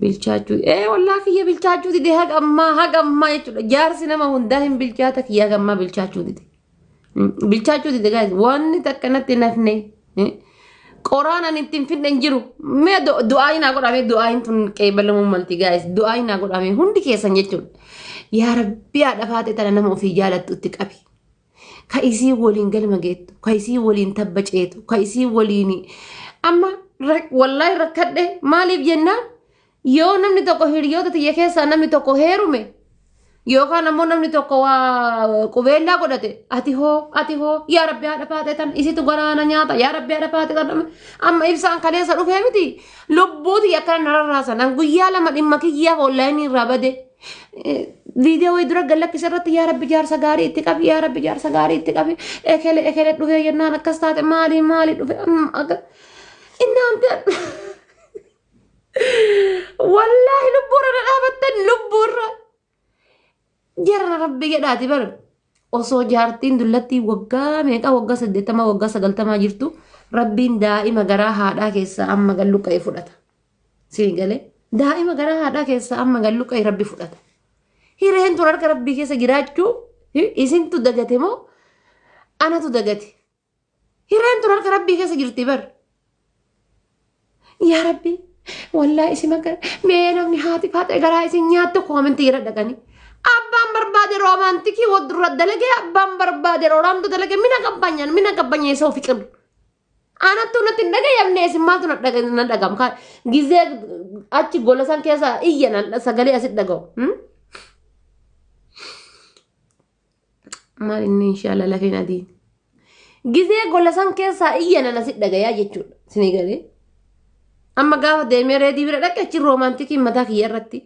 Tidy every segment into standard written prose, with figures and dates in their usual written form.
Bilchaachuu ee wallaa kiyya bilchaachuu dide haga ammaa haga ammaa jechuudha. Jaarsi nama hundaa hin bilchaata kiyya haga ammaa bilchaachuu dide. Bilchaachuu dide guys wanni takka natti hin hafne. Qoraan ani ittiin fidne hin jiru. Mee du'aa naa godhame du'aayin tun qeebalamuu malti guys du'aa naa godhame hundi keessan jechuudha. Yaa Rabbi haadha faatee tana nama ofii jaalattu itti qabi. Ka isii waliin galma geettu, ka isii waliin tabba ceetu, ka isii waliin amma wallaahi rakkadhe maaliif jennaan yoo namni tokko hiriyoota tiyya keessaa namni tokko heerume yookaan ammoo namni tokko waa qubeellaa godhate ati hoo ati hoo yaa rabbi haadha faatee tan isitu garaana nyaata yaa rabbi haadha faatee tan amma ibsaan kaleessa dhufee miti lubbuu tiyya akkana nararraasan an guyyaa lama dhimma kiyyaaf onlaayinii irraa bade. Viidiyoo wayii dura gallakkise irratti yaa rabbi jaarsa gaarii itti qabi yaa rabbi jaarsa gaarii itti qabi ekele ekele dhufee jennaan akkas taate maali maali dhufe innaan wallaahi lubbuurra na dhaabattan lubbuurra jarana rabbi jedhaati bar osoo jaartiin dullattii waggaa meeqa waggaa 80 waggaa 90 jirtu rabbiin daa'ima garaa haadhaa keessaa amma galluqqa'e fudhata. Siin galee daa'ima garaa haadhaa keessaa amma gallu qa'i rabbi fudhata. Hireen tun harka rabbii keessa jiraachuu isintu dagate moo anatu dagate. Hireen tun harka rabbii keessa jirti bar. Yaa rabbi wallaa isin akka mee namni haati faatee garaa isin nyaattu koomentii irra dhaqanii. Abbaan barbaade roomaantikii waddurra dalagee abbaan barbaade rooraamtu dalagee mina qabbanyaan mina qabbanyee isa ofi qirru. Anattu natti hin dhagayamne isin maaltu na na dhagam ka gizee achi gola san keessa iyya nan sagalee asit dhaga'u. Maal inni inshaalla lafeen adiin. Gizee gola san keessaa iyya nan asit dhagayaa jechuudha. Isinii galee. Amma gaafa deemee reedii bira dhaqe achi roomaantikiin mataa kiyya irratti.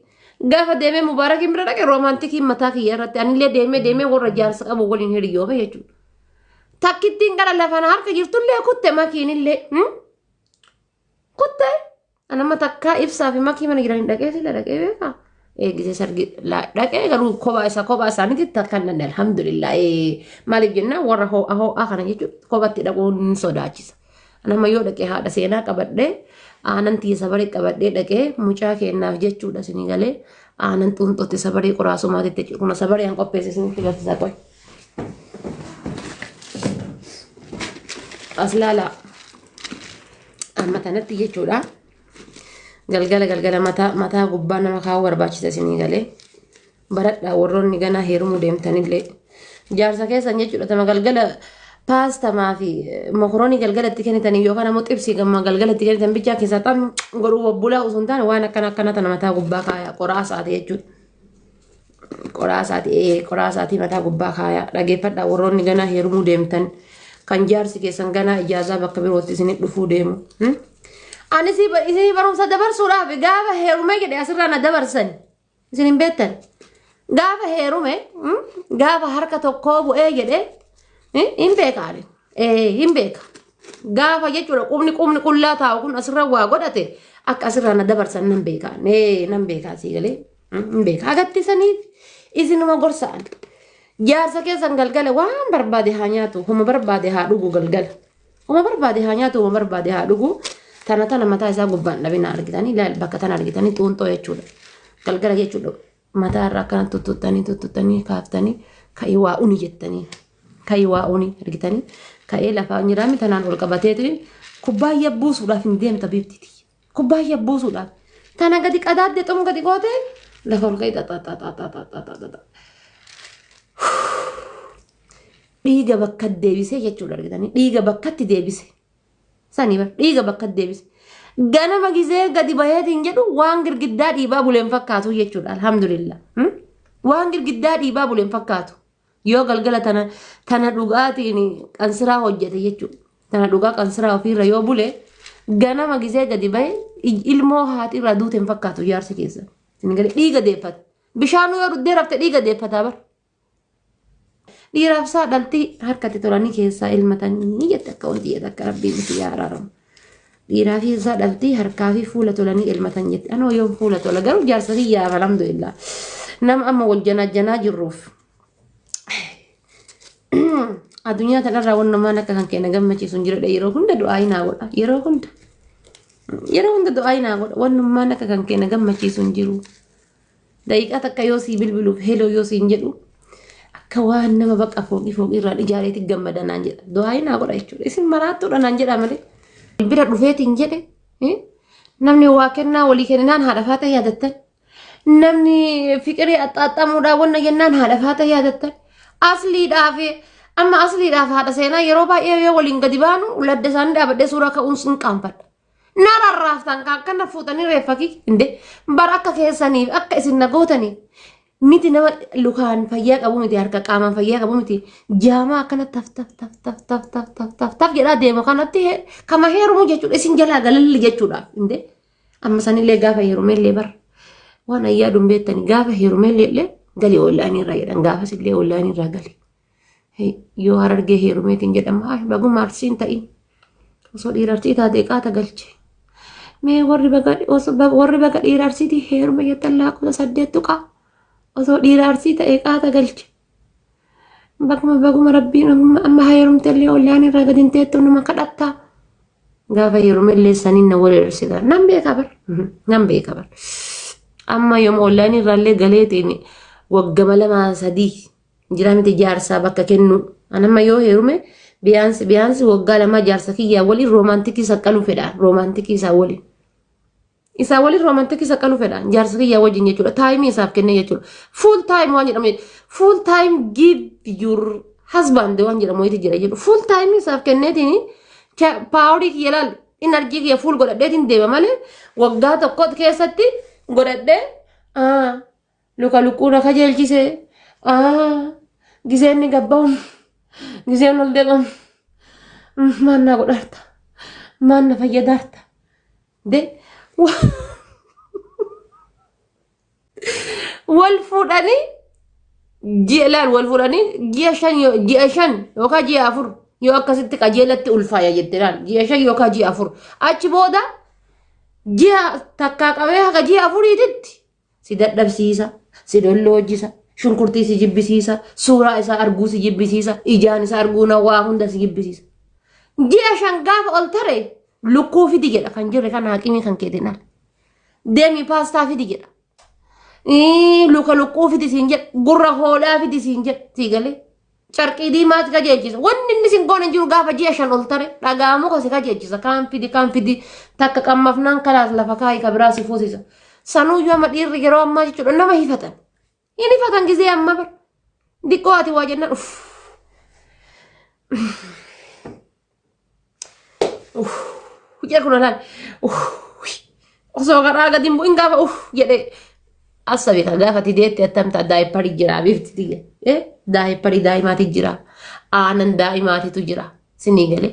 Gaafa deemee mubaarakiin bira dhaqe roomaantikiin mataa kiyya irratti. Anillee deemee deemee warra jaarsa qabu waliin hiriyoome jechuudha. Takkittiin gara lafana harka jirtullee kutte makiinillee. Kutte. Anama takkaa ibsaa fi makii mana jiran dhaqee sila dhaqee beekaa. Eegisee sargi dhaqee garuu kophaa isaa kophaa isaaniitti takka hin dhandhe alhamdulillah. Maaliif jennaan warra ho'a ho'aa kana jechuun kophatti dhaquun ni sodaachisa. Anama yoo dhaqee haadha seenaa qabadhee aanan tiyya sabaree qabadhee dhaqee mucaa kennaaf jechuudha isinii galee aanan xuunxootti sabaree qoraasumaatitti jechuudha. Kuna sabaree an qopheesse isinitti garsiisa qoy. As laalaa. Amma tanatti jechuudha. Galgala galgala mataa mataa gubbaa nama kaa'uu barbaachisa isinii galee. Baradhaa warroonni ganaa heerumuu deemtanillee. Jaarsa keessan jechuudha tama galgala paastamaa fi mokoroonii galgala itti kennitanii yookaan ammoo xibsii gammaa galgala itti kennitan bichaa keessaa xam godhuu wabbulaa osoo hin taane waan akkana akkana tana mataa gubbaa kaayaa qoraasaati jechuudha. Qoraasaati ee qoraasaati mataa gubbaa kaayaa dhageeffadhaa warroonni ganaa heerumuu deemtan kan jaarsi keessan ganaa ijaazaa bakka birootti isinii dhufuu deemu. Ani isinii barumsa dabarsuudhaaf gaafa heerumee jedhe asirraa na dabarsan isin hin beektan. Gaafa heerume gaafa harka tokkoo bu'ee jedhe hin beeka ani. Hin beeka. Gaafa jechuudha qubni qubni qullaa taa'u kun asirra waa godhate akka asirraa na dabarsan nan beeka. Nan beeka asii galee. Hin beeka. Agatti saniif isinuma gorsa'an. Jaarsa keessan galgala waan barbaade haa nyaatu, homa barbaade haa dhugu galgala. Homa barbaade haa nyaatu, homa barbaade haa dhugu. Tana tana mataa isaa gubbaan dhabina argitanii ilaali bakka tana argitanii xuunxoo jechuudha. Galgala jechuudha. Mataa irraa akkana tuttuttanii tuttuttanii kaaftanii ka'ii waa uni jettanii. Ka'ii waa uni argitanii ka'ee lafaa jiraami tanaan ol qabateetu kubbaayya buusuudhaaf hin deemta biiftiiti. Kubbaayya buusuudhaaf. Tana gadi qadaadde xum gadi goote lafa ol ka'ii xaxaxaxaxaxaxaxa. Dhiiga bakka deebisee jechuudha argitanii dhiiga bakkatti deebise. Sanii bar dhiiga bakkatti deebise. Ganama gizee gadi baheetiin jedhu waan girgiddaa dhiibaa buleen fakkaatu jechuudha alhamdulillah. Waan girgiddaa dhiibaa buleen fakkaatu. Yoo galgala tana tana dhugaatiin qansiraa hojjete jechuudha. Tana dhugaa qansiraa ofiirra yoo bule ganama gizee gadi bahe ilmoo haati irraa duute hin fakkaatu jaarsi keessa. Isin galee dhiiga deeffata. Bishaanuu yoo dhuddee rafte dhiiga deeffataa bar. Dhiiraaf isaa dhaltii harkatti tolanii keessaa ilmatanii jette akka wanti jette akka rabbiin itti yaa araaramu. Dhiiraa fi isaa dhaltii harkaa fi fuula tolanii elmatan jette. Anoo yoom fuula tola garuu jaarsa kiyyaaf alhamdulillah. Nama amma wal janaa jirruuf. Addunyaa tanarraa wannumaan akka kan keenya gammachiisu hin jiru yeroo hunda du'aa hin godha yeroo hunda. Yeroo hunda du'aa naa godha. Wannummaan akka kan keenya gammachiisu hin jiru. Daqiiqaa takka yoo sii bilbiluuf hello yoo siin jedhu, akka waan nama baqa fooqii fooqii irraan ijaareetti gammada naan jedha. Du'aa naa godha jechuudha. Isin maraattuudha naan jedha malee. Bira dhufeetiin jedhe, namni waa kennaa walii kenninaan haadha faata yaadattan. Namni fiqirii axxaaxxamuudhaan wanna jennaan haadha faata yaadattan. Asliidhaaf, amma asliidhaaf haadha seenaa yeroo baay'ee yoo waliin gadi baanu, ladda isaanii dhaabadhee suuraa ka'uun sun qaanfadha. Na rarraaftan kan akkana fuutanii reeffakii inde bara akka keessaniif akka isin na gootaniif miti. Nama lukaan fayyaa qabu miti, harka qaamaan fayyaa qabu miti, jaamaa akkana taf taf taf taf taf taf taf taf taf jedhaa deemu kanatti kama heerumu jechuudha, isin jalaa galalli jechuudha. Inde amma sanillee gaafa heerumellee bara waan ayyaaduun beektani, gaafa heerumellee illee gali ollaanii irraa jedhan, gaafas illee ollaanii irraa gali. Yoo Harargee heerumeetiin jedhama, baguma Arsiin ta'in, osoo dhiira Arsii taate qaata galche. Mee warri baga dhiira Arsiitii heerume jettan lakkoofsa 8 tuqaa. Osoo dhiira Arsii ta'e qaata galche. Baguma baguma rabbiin amma heerumtellee ollaan irraa gadi hin teettu, nama kadhattaa. Gaafa heerumellee saniin na wareersita. Nan beeka bar. Nan beeka bar. Amma yooma ollaan irraallee galeetiin waggama 2 3 jira miti jaarsaa bakka kennu. Anamma yoo heerume biyaansi biyaansi waggaa 2 jaarsa kiyyaa waliin romantic saqqaluu fedha. Romantic isaa waliin. Isaa waliin romantic saqqaluu fedha. Jaarsa kiyyaa wajjin jechuudha. Time isaaf kennee jechuudha. Full time waan jedhamu. Full time give your husband waan jedhamu wayitu jira jedhu. Full time isaaf kenneetiin power kiyya laal, energy kiyya full godhadheetiin deema malee, waggaa tokko keessatti godhadhee luka lukkuu na kajeelchise, giseen ni gabbaa'u, giseen ol deemamu, maan na godhaarta, maan na fayyadaarta de. Wal fuudhanii ji'a laal, wal fuudhanii ji'a 5, ji'a 5 yookaan ji'a 4 yoo akkasitti qajeelatti ulfaaya jette, laal, ji'a 5 yookaan ji'a 4, achi booda ji'a takkaa qabee haga ji'a 4titti si dadhabsiisa, si dolloojjisa, shunkurtii si jibbisiisa, suuraa isaa arguu si jibbisiisa, ijaan isaa arguu na waa hunda si jibbisiisa. Ji'a 5 gaafa ol tare, lukkuu fidi jedha, kan jirre kan haaqimii kan keetiin ala. Deemi paastaa fidi jedha. Luka lukkuu fidi siin jedha. Gurra hoolaa fidi siin jedha. Sii galee. Carqii diimaati kajeelchisa. Wanni inni sin goone jiru gaafa ji'a 5 ol tare dhagaa muka si kajeelchisa. Kaan fidi, kaan fidi, takka qammafnaan kalaas lafa kaayii ka biraa si fuusisa. Sanuuyyuu amma dhiirri yeroo ammaa jechuudha nama hifatan. Hin hifatan gizee amma bara. Diqqoo ati waa jennaan uff. Uff. Jedha kun olaal. Uff. Osoo karaa gadi hin bu'in gaafa uff jedhee assa beeka. Gaafa ati deette attamta diaper jira bifti tiyya. Diaper daa'imaati jira. Aanan daa'imaatitu jira. Sinii galee.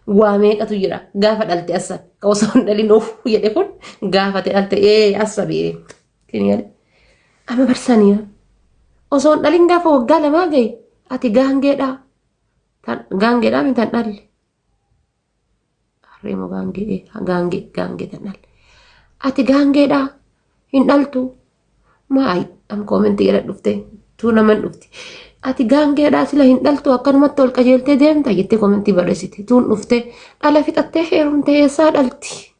Waa meeqatu jira gaafa dhalte assa. Osoo hin dhalin uff jedhe kun gaafa ati dhalte ee assa bee. Sinii galee. Amma barsanii osoo hin dhalin gaafa waggaa 2 gahe, ati gaangeedhaa. Gaangeedhaa mi tan dhalle? Harree moo gaangee? Gaangee, gaangee tan dhalle. Ati gaangeedhaa, hin dhaltu. Maay am comment jedha dhufte tuu naman dhufti. Ati gaangeedhaa, sila hin dhaltu, akkanumatti ol qajeeltee deemta jettee comment barreessite. Tuun dhufte, dhala fixattee heerumte, eessaa dhalti?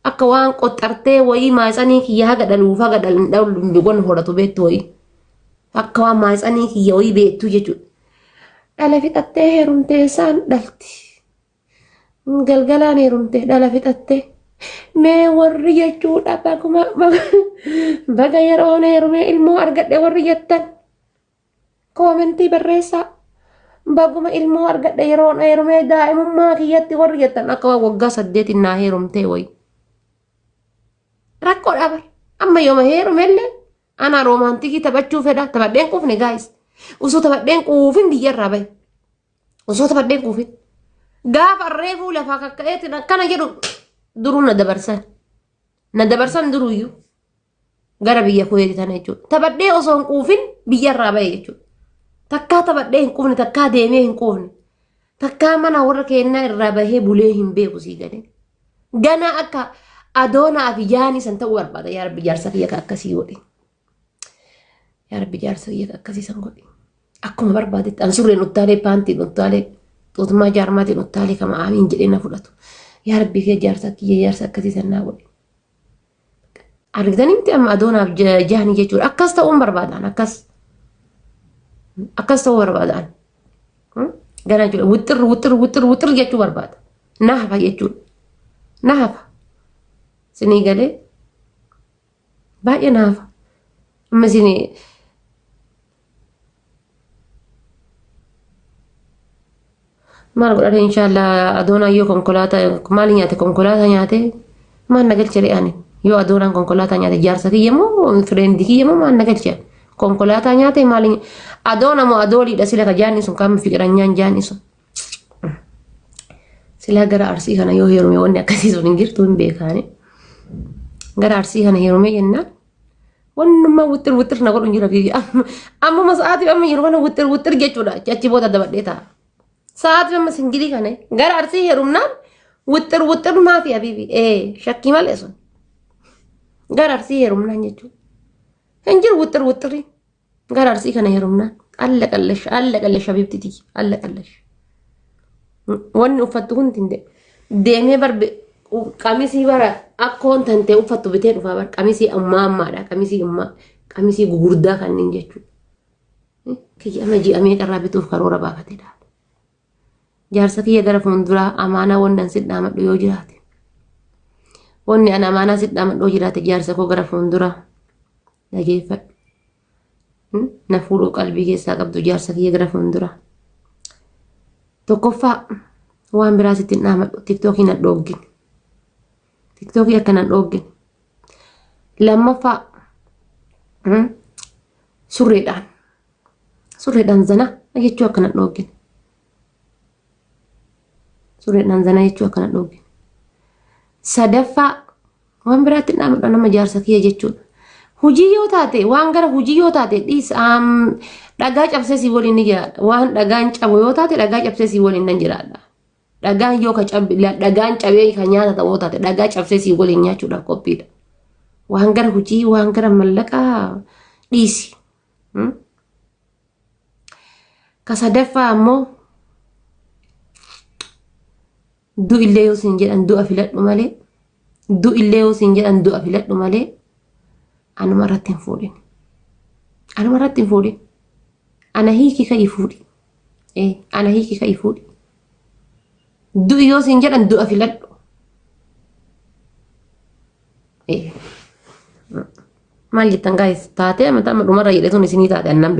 Akka waan qoxxartee wayii maayitsanii kiyya haga dhaluuf haga dhalu dhalu horatu beektu wayii. Akka waan maayitsanii kiyya wayii beektu jechuudha. Dhala fixattee heerumte, eessaan dhalti? Galgalaan heerumte, dhala fixattee. Mee warri jechuudha baguma baga yeroon heerumee ilmoo argadhe warri jettan comment barreessaa. Baguma ilmoo argadhe yeroon heerumee daa'imummaa kiyyatti warri jettan, akka waan waggaa 8 naa heerumtee wayi. Rakkoodha bar. Amma yooma heerumellee ana romantic taphachuu fedha. Taphadheen quufne guys. Osoo taphadheen quufin biyyarraa bahe. Osoo taphadheen quufin. Gaafa reefuu lafaa kakka'eetiin akkana jedhu duruu na dabarsan. Na dabarsan duruyyuu. Gara biyya Kuweeti tana jechuudha. Taphadhee osoo hin quufin biyyarraa bahe jechuudha. Takkaa taphadhee hin quufne, takkaa deemee hin quufne. Takkaa mana warra keenyaa irraa bahee bulee hin beeku, sii galee. Gana akka adoonaa fi jaanii san ta'uu barbaada. Yaa Rabbi, jaarsa kiyya ka akkasii godhi. Yaa Rabbi, jaarsa kiyya ka akkasii san godhi. Akkuma barbaadetti an surreen uttaalee, paantiin uttaalee, xuutummaa jaarmaatiin uttaalee kama aamiin jedhee na fudhatu. Yaa Rabbii kiyya jaarsa kiyya jaarsa akkasii sannaa godhe. Argitanii miti amma adoonaaf jahanii jechuudha. Akkas ta'uun barbaadaan akkas. Akkas ta'uu barbaadaan. Ganaa jechuudha. Wixxir wixxir wixxir wixxir jechuu barbaada. Na hafa jechuudha. Na hafa. Sinii galee baay'ee na hafa. Amma isin maal godhate inshaallah adoonaa yoo konkolaataa maal nyaate konkolaataa nyaate maal na galche ani yoo adoonaan konkolaataa nyaate jaarsa kiyya moo fireendi kiyya moo maal na galche konkolaataa nyaate maal adoona moo adooliidha sila ka jaanni sun qaama fiqiranyaan jaanni sun sila gara arsii kana yoo heerume wanni akkasii sun hin jirtu hin beekaani gara arsii kana heerume jennaan Wannummaa wixxir wixxir na godhu hin jira biyyi. Ammuma sa'aatii amma jiru kana wixxir wixxir jechuudha. Achi booda dabadhee ta'a. Sa'aatii amma singilii kana gara arsii heerumnaan wixxir wixxir maafi habiibi. Ee shakkii malee sun. Gara arsii heerumnaan jechuudha. Hin jiru wixxir wixxirri. Gara arsii kana heerumnaan. Alla qallash alla qallash habiibti tiyya alla qallash. Wanni uffattu hundi hin deemee barbe qamisii bara akkoon tantee uffattu bitee dhufaa bara qamisii ammaa ammaadha qamisii ammaa qamisii gugurdaa kanneen jechuudha. Kiyya amma ji'a meeqarraa bituuf karoora baafatedha. Jaarsa kiyya gara fuulduraa amaanaa wanni an sitti dhaamadhu yoo jiraate. Wanni an amaanaa sitti dhaamadhu yoo jiraate jaarsa koo gara fuulduraa dhageeffadhu. Na fuudhuu qalbii keessaa qabdu jaarsa kiyya gara fuulduraa. Tokkoffaa waan biraa sitti hin dhaamadhu tiktookii nan dhooggin. Tiktookii akka nan dhooggin. Lammaffaa surreedhaan surreedhaan zana jechuu akka nan dhooggin. Surreedhaan zana jechuu akka nan dhooggin. Sadaffaa waan biraatti hin dhaamadhu nama jaarsa kiyya jechuudha. Hujii yoo taate waan gara hujii yoo taate dhiis dhagaa cabsee si waliin ni jiraadha. Waan dhagaan cabu yoo taate dhagaa cabsee si waliin nan jiraadha. Dhagaan yoo ka dhagaan cabee ka nyaata ta'uu taate dhagaa cabsee si waliin nyaachuudhaaf qophiidha. Waan gara hujii waan gara mallaqaa dhiisi. Ka sadaffaa ammoo du'illee yoo siin jedhan du'a filadhu malee du'illee yoo siin jedhan du'a filadhu malee anuma irratti hin fuudhin. Anuma irratti hin fuudhin. Ana hiiki ka'i fuudhi. Ee ana hiiki ka'i fuudhi. Du'i yoo siin jedhan du'a filadhu. Ee. Maal jettan gaayis taatee amma dhumarra jedhetuun isinii taate annan.